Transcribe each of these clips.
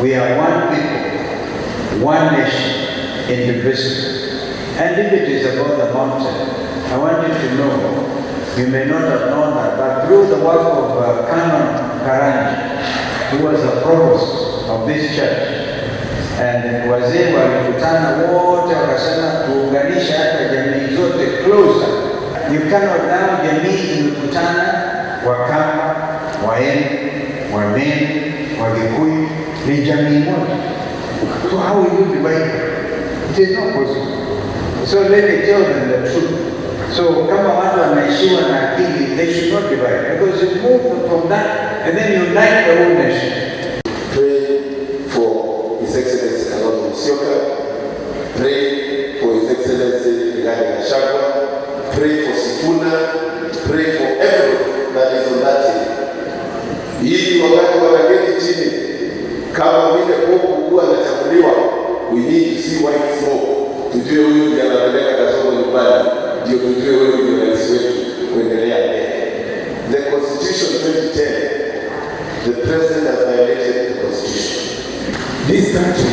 We are one people, one nation, indivisible. And if it is about the mountain, I want you to know, you may not have known that, but through the work of Canon Karanja, who was the provost of this church, and wazee walikutana wote wakasema tuunganishe hata jamii zote closer. You cannot now, jamii zimekutana, Wakamba, Waembu, Wameru, Wakikuyu ni jamii moja. So how will you divide them? It is not possible. So let me tell them the truth. So kama watu wanaishiwa na akili, they should not divide because you move from that and then you unite the whole nation. Pray for His Excellency Kalonzo Musyoka. Pray for His Excellency Rigathi Gachagua. Pray for Sifuna. Pray for everyone that is on that team. Ili wakati wanaketi chini kama vile pope huwa anachaguliwa, we need to see white smoke, tujue huyu ndiye anapeleka Kasongo nyumbani, ndio tujue huyu ndio rais wetu kuendelea mbele. The Constitution 2010, the president has violated the Constitution. This country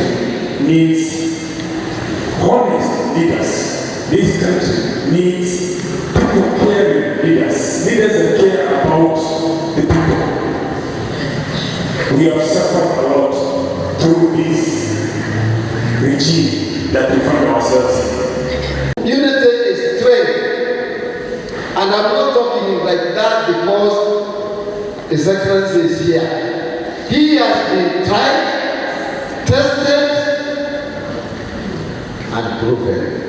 needs honest leaders. This country needs people caring leaders, leaders that care about the people. We have suffered a lot through this regime that we find ourselves in. Unity is strength. And I'm not talking like that because His Excellency is here. He has been tried, tested, and proven.